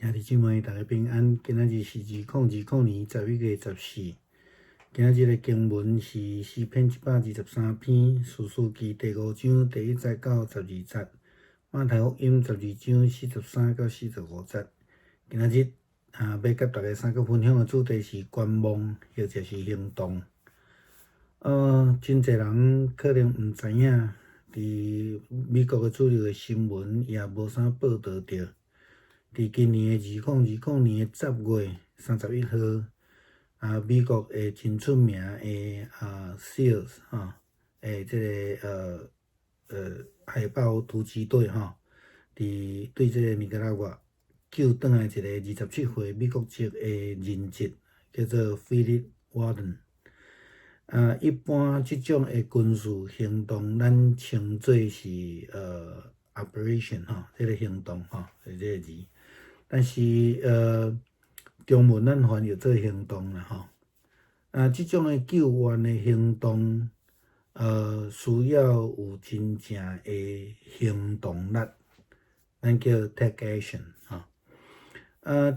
兄弟姊妹，大家平安。今仔日是2020年11月14。今仔日的經文是詩篇123篇，士師記第五章第一節到十二節，馬太福音12章43到45節。今仔日啊，欲佮大家相佮分享的主題是觀望，或者是行動。真濟人可能毋知影，佇美國的主流的新聞也無啥報導著。佇今年的2020年10月31號，美國的真出名的SEALs 吼，的這个海豹突擊隊吼，佇對這个尼加拉瓜救轉來一个27歲美國籍的人質，叫做 Philip Walden。一般這種的軍事行動，咱稱做是operation 吼，這个行動吼，是這个字。但是中文咱翻譯做行動啦吼。這種的救援的行動，需要有真正的行動力，咱叫 take action 吼。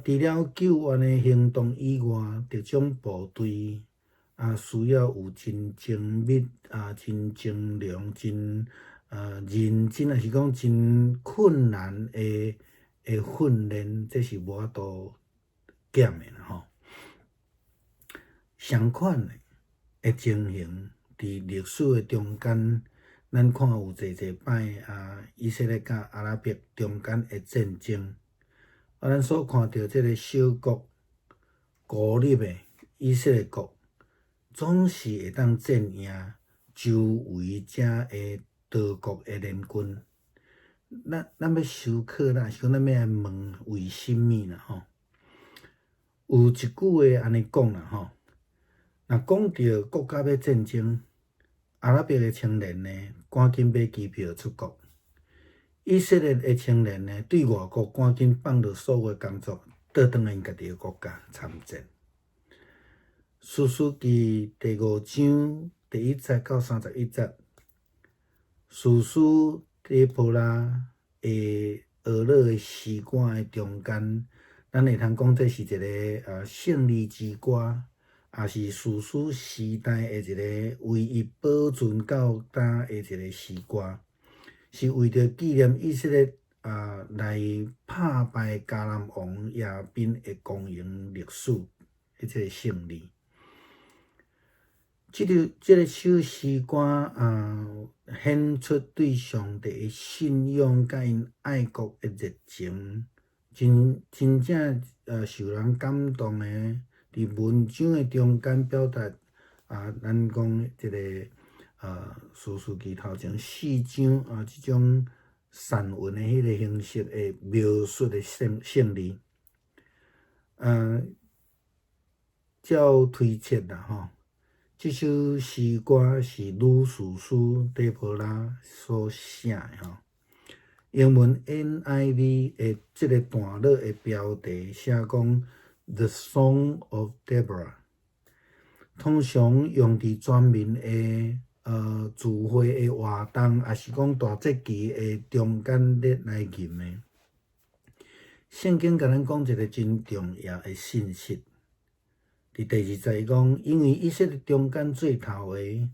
除了救援的行動以外，特種部隊也需要有真精密、真精良、真認真，抑是講真困難的訓練，這是無法度減的啦吼。相款的情形，佇歷史的中間，咱看有濟濟擺以色列佮阿拉伯中間的戰爭，咱所看著這个小國孤立的以色列國，總是會當戰贏周圍遮的多國的聯軍。咱欲思考啦，是講咱欲來問為啥物啦吼？有一句話按呢講啦吼，若講著國家欲戰爭，阿拉伯的青年呢，趕緊買機票出國；以色列的青年呢，對外國趕緊放落所有的工作，倒轉來𪜶家己的國家參戰。士師記第五章第一節到31節，士師底波拉的俄勒的詩歌的中間，咱會通講這是一个勝利之歌，也是士師時代的一个唯一保存到今的一个詩歌，是為著紀念以色列來拍敗迦南王耶賓的光榮歷史，彼這个勝利。這个首詩歌顯出對上帝的信仰佮𪜶愛國的熱情，真正受人感動的。佇文章的中間表達咱講這个士師記頭前四章這種散文的彼个形式的描述的勝利，照推測啦吼，這首詩歌是女士師底波拉所寫的吼。英文 NIV 的這个段落的標題寫講 The Song of Deborah，通常用佇全民的聚會的活動，抑是講大節期的中間咧來吟的。聖經共咱講一个真重要的信息。佇第二節伊講，因為以色列中間做頭的，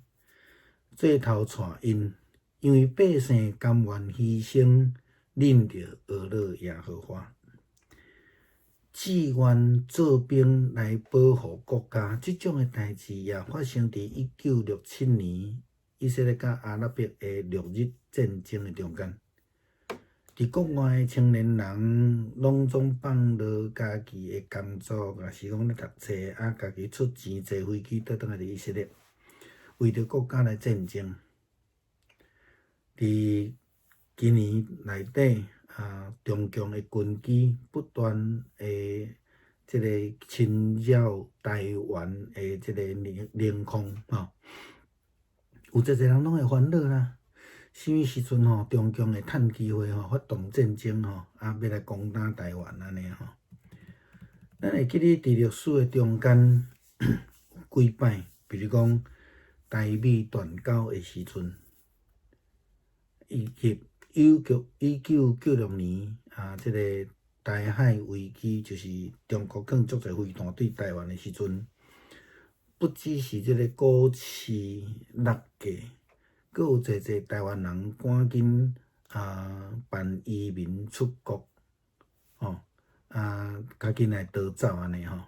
做頭帶𪜶，因為百姓甘願犧牲，認著訛樂耶和華，志願做兵來保護國家，這種的代誌也發生佇1967年以色列佮阿拉伯的六日戰爭的中間。佇國外的青年人，攏總放落家己的工作，抑是講咧讀冊，家己出錢坐飛機倒轉來佇以色列，為著國家來戰爭。佇今年內底，中共的軍機不斷的這个侵擾台灣的這个領空，吼，有濟濟人攏會煩惱啦。啥物時陣吼，中共會趁機會吼發動戰爭吼，欲來攻打台灣按呢吼。咱會記得佇歷史的中間有幾擺，比如講台美斷交的時陣，以及1996年這个台海危機，就是中國放足濟飛彈對台灣的時陣，不只是這个股市落價，閣有濟濟台灣人趕緊辦移民出國，吼啊，較緊來逃走按呢吼。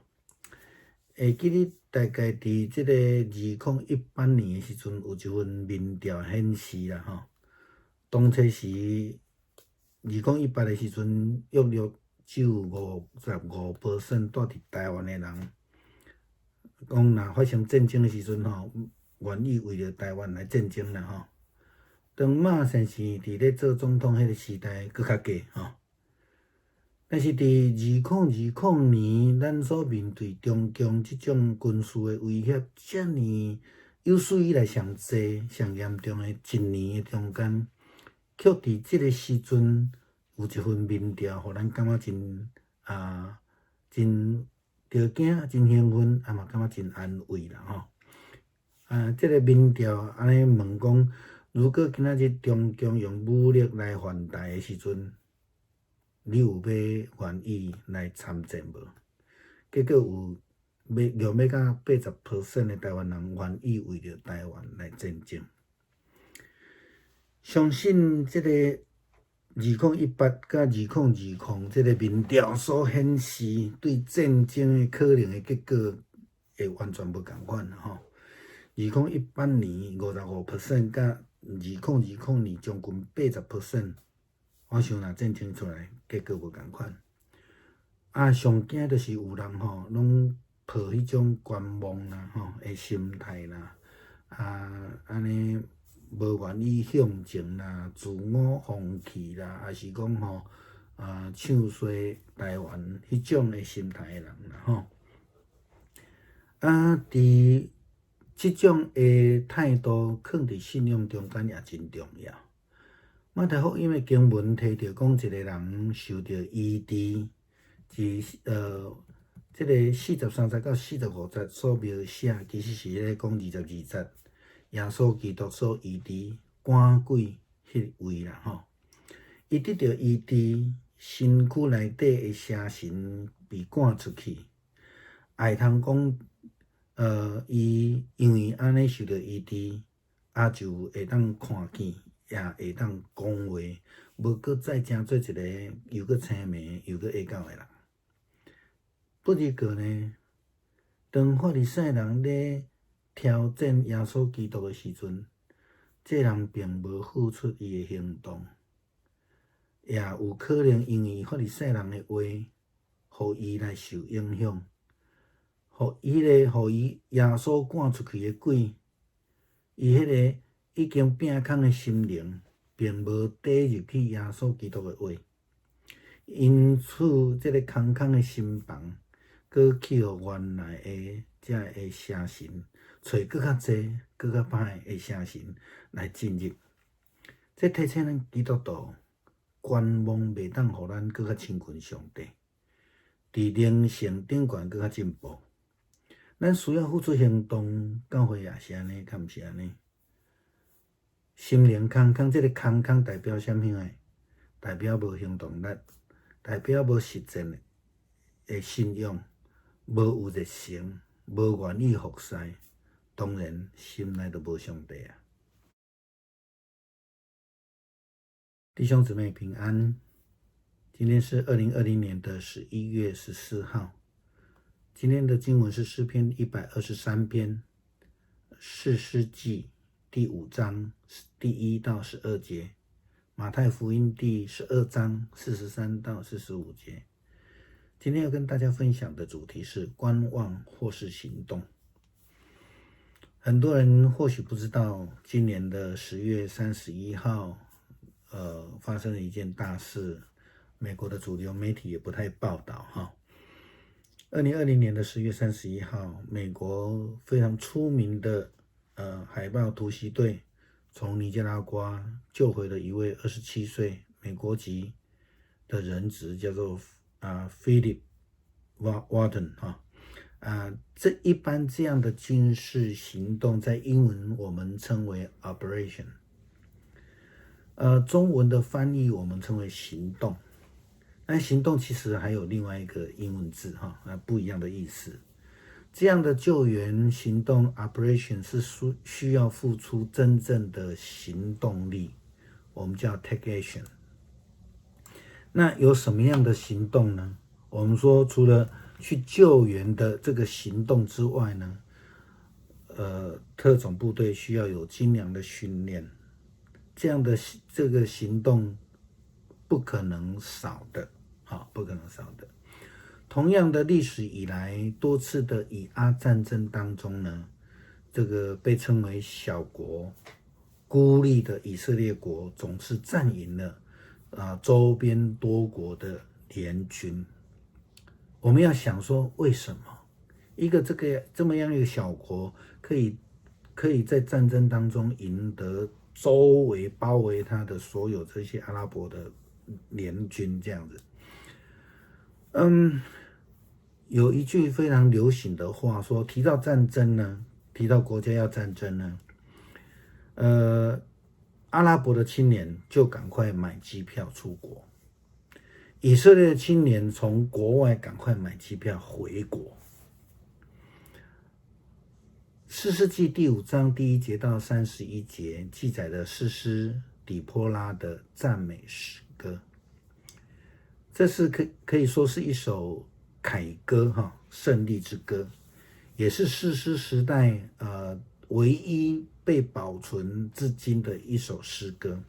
會記得大概佇這个2018年的時陣，有一份民調顯示啦吼，當初時2018的時陣，約略只有55% 住佇台灣的人，講若發生戰爭的時陣吼，願意為著台灣來戰爭啦吼。當馬先生佇咧做總統彼个時代，閣較低吼。但是佇2020年，咱所面對中共這種軍事的威脅，遮爾有史以來上濟、上嚴重的一年的中間，卻佇這个時陣有一份民調，予咱感覺真著驚、真興奮，啊嘛感覺真安慰啦吼。啊，這个民調按呢問講，如果今仔日中共用武力來犯台的時陣，你有欲願意來參戰無？結果有欲欲欲到80% 的台灣人願意為著台灣來戰爭。相信這个2018佮2020這个民調所顯示對戰爭的可能的結果，會完全無仝款吼。2018年55% 佮2020年將近80%，我想若戰爭出來，結果無仝款。啊，上驚就是有人吼，攏抱彼種觀望啦吼的心態啦，啊，按呢無願意向前啦，自我放棄啦，抑是講吼唱衰台灣彼種的心態的人啦吼。啊，佇這種的態度，囥佇信仰中間也真重要。馬太福音的經文提著講，一个人受著醫治，是這个43節到45節所描寫，其實是咧講22節，耶穌基督所醫治趕鬼彼位啦吼。伊得著醫治，身軀內底的邪神被趕出去，也會通講，伊因為按呢受著醫治，啊就會當看見，也會當講話，無閣再成做一个又閣青盲又閣瞎狗的人。不過呢，當法利賽人咧挑戰耶穌基督的時陣，這人並無付出伊的行動，也有可能因為法利賽人的話，予伊來受影響，予伊耶穌趕出去的鬼，伊彼个已經病空的心靈，並無抵入去耶穌基督的話，因此這个空空的心房，閣去予原來的這个邪神，揣閣較濟、閣較歹的邪神來進入。這提醒咱基督徒，觀望袂當予咱閣較親近上帝，佇靈性頂懸閣較進步。咱需要付出行動，教會也是按呢，敢毋是按呢？心靈空空，這个空空代表啥物呢？代表無行動力，代表無實踐的信仰，無有熱誠，無願意服侍，當然心內就無上帝啊。弟兄姊妹平安，今天是2020年的11月14號。今天的經文是詩篇123篇，士師記第五章第1到12節，馬太福音第12章43到45節。今天要跟大家分享的主題是觀望或是行動。很多人或許不知道，今年的10月31號，發生了一件大事，美國的主流媒體也不太報道哈。2020年的10月31號，美國非常出名的海豹突襲隊從尼加拉瓜救回了一位27歲美國籍的人質，叫做Philip Walton 哈。啊，這一般這樣的軍事行動，在英文我們稱為 operation，中文的翻譯我們稱為行動。但行動其實還有另外一個英文字哈，啊，不一樣的意思。這樣的救援行動 operation 是需要付出真正的行動力，我們叫 take action。那有什麼樣的行動呢？我們說除了去救援的這個行動之外呢，特種部隊需要有精良的訓練，這樣的這個行動不可能少的，好，不可能少的。同樣的歷史以來，多次的以阿戰爭當中呢，這個被稱為小國、孤立的以色列國，總是戰贏了周邊多國的聯軍。我們要想說，為什麼一個這麼樣一個小國，可以在戰爭當中贏得周圍包圍他的所有這些阿拉伯的聯軍這樣子？有一句非常流行的話說，提到戰爭呢，提到國家要戰爭呢，阿拉伯的青年就趕快買機票出國，以色列的青年從國外趕快買機票回國。士師記第五章第一節到31節記載的士師底波拉的讚美詩歌。這是可以說是一首凱歌哈，勝利之歌，也是士師時代唯一被保存至今的一首詩歌，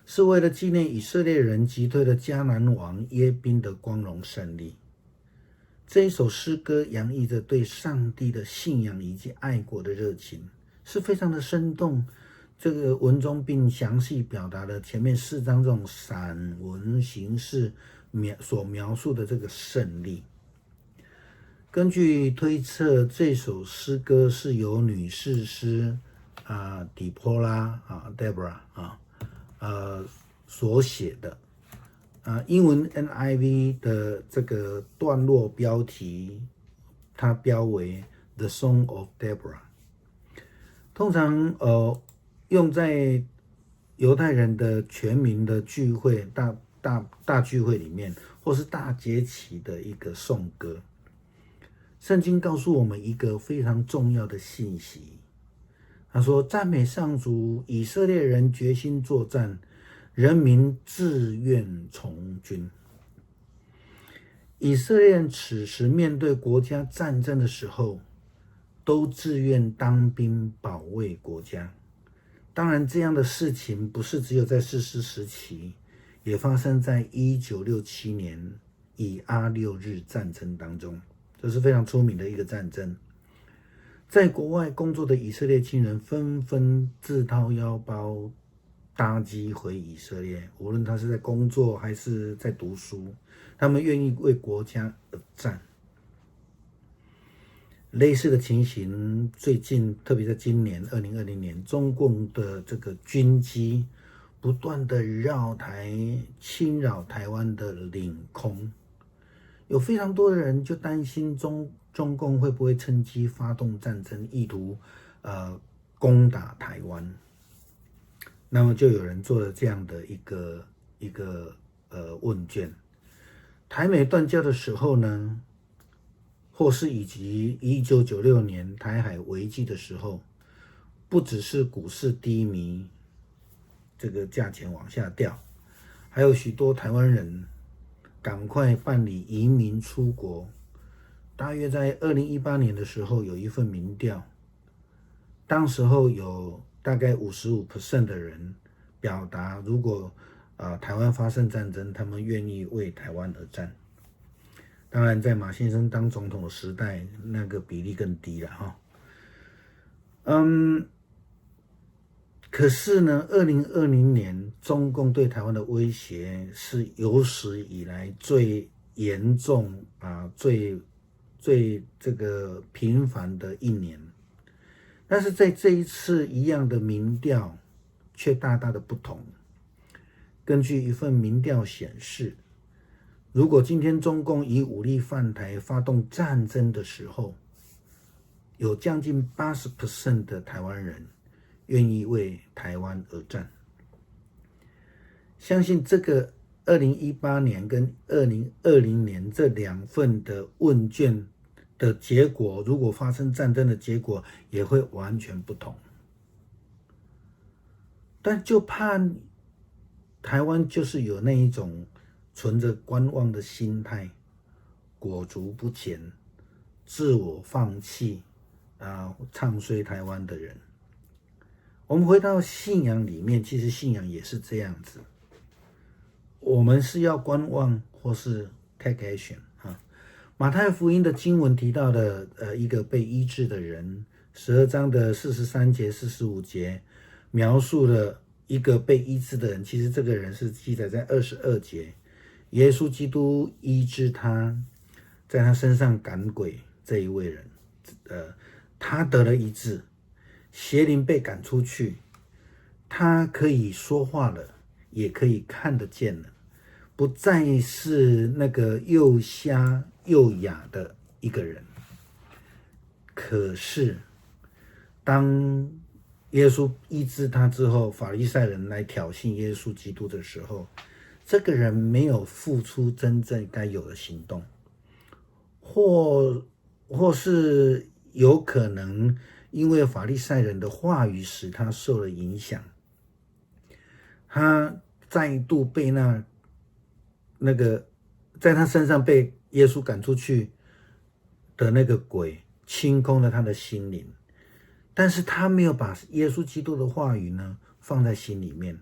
是為了紀念以色列人擊退了迦南王耶賓的光榮勝利。這一首詩歌洋溢着對上帝的信仰以及愛國的熱情，是非常的生動。這個文中並詳細表達了前面四章這種散文形式所描述的這個勝利。根據推測，這首詩歌是由女士師底波拉啊 Deborah 啊所寫的。英文 NIV 的這個段落標題，它標為 The Song of Deborah。通常用在猶太人的全民的聚會、大大大聚會裡面，或是大節期的一個頌歌。聖經告訴我們一個非常重要的信息，他說：“讚美上主，以色列人決心作戰，人民自願從軍。”以色列人此時面對國家戰爭的時候，都自願當兵保衛國家。當然，這樣的事情不是只有在士師時期，也發生在1967年以阿六日戰爭當中，這是非常出名的一個戰爭。在國外工作的以色列親人紛紛自掏腰包搭機回以色列，無論他是在工作還是在讀書，他們願意為國家而戰。類似的情形，最近特別在今年2020年，中共的這個軍機不斷的繞台侵擾台灣的領空，有非常多的人就擔心中共會不會趁機發動戰爭，意圖攻打台灣。那麼就有人做了這樣的一個問卷。台美斷交的時候呢，或是以及1996年台海危機的時候，不只是股市低迷，這個價錢往下掉，還有許多台灣人趕快辦理移民出國。大約在2018年的時候，有一份民調，當時候有大概55% 的人表達，如果台灣發生戰爭，他們願意為台灣而戰。當然，在馬先生當總統的時代，那個比例更低了哈。可是呢，2020年中共對台灣的威脅是有史以來最嚴重啊、最最這個頻繁的一年。但是在這一次一樣的民調，卻大大的不同。根據一份民調顯示，如果今天中共以武力犯台、發動戰爭的時候，有將近80% 的台灣人願意為台灣而戰。相信這個2018年跟2020年這兩份的問卷的結果，如果發生戰爭的結果也會完全不同。但就怕台灣就是有那一種存着觀望的心態，裹足不前，自我放棄啊，唱衰台灣的人。我們回到信仰裡面，其實信仰也是這樣子。我們是要觀望或是 take action 啊。馬太福音的經文提到的，一個被醫治的人，12章的43節、45節，描述了一個被醫治的人。其實這個人是記載在22節，耶穌基督醫治他，在他身上趕鬼這一位人，他得了醫治，邪靈被趕出去，他可以說話了，也可以看得見了。不再是那個又瞎又啞的一個人。可是，當耶穌醫治他之後，法利賽人來挑釁耶穌基督的時候，這個人沒有付出真正該有的行動，或是有可能因為法利賽人的話語使他受了影響，他再度被那個在他身上被耶穌趕出去的那個鬼清空了他的心靈，但是他沒有把耶穌基督的話語呢放在心裡面，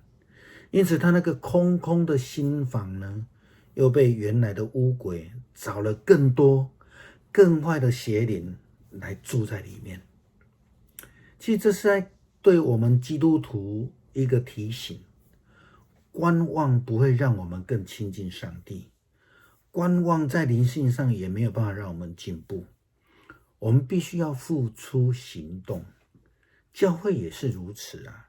因此他那個空空的心房呢，又被原來的污鬼找了更多更壞的邪靈來住在裡面。其實這是在對我們基督徒一個提醒。觀望不會讓我們更親近上帝，觀望在靈性上也沒有辦法讓我們進步。我們必須要付出行動，教會也是如此啊。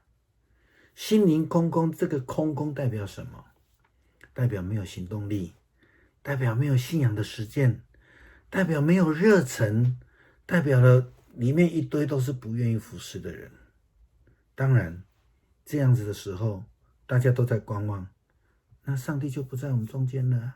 心靈空空，這個空空代表什麼？代表沒有行動力，代表沒有信仰的實踐，代表沒有熱忱，代表了裡面一堆都是不願意服侍的人。當然，這樣子的時候，大家都在觀望，那上帝就不在我們中間了。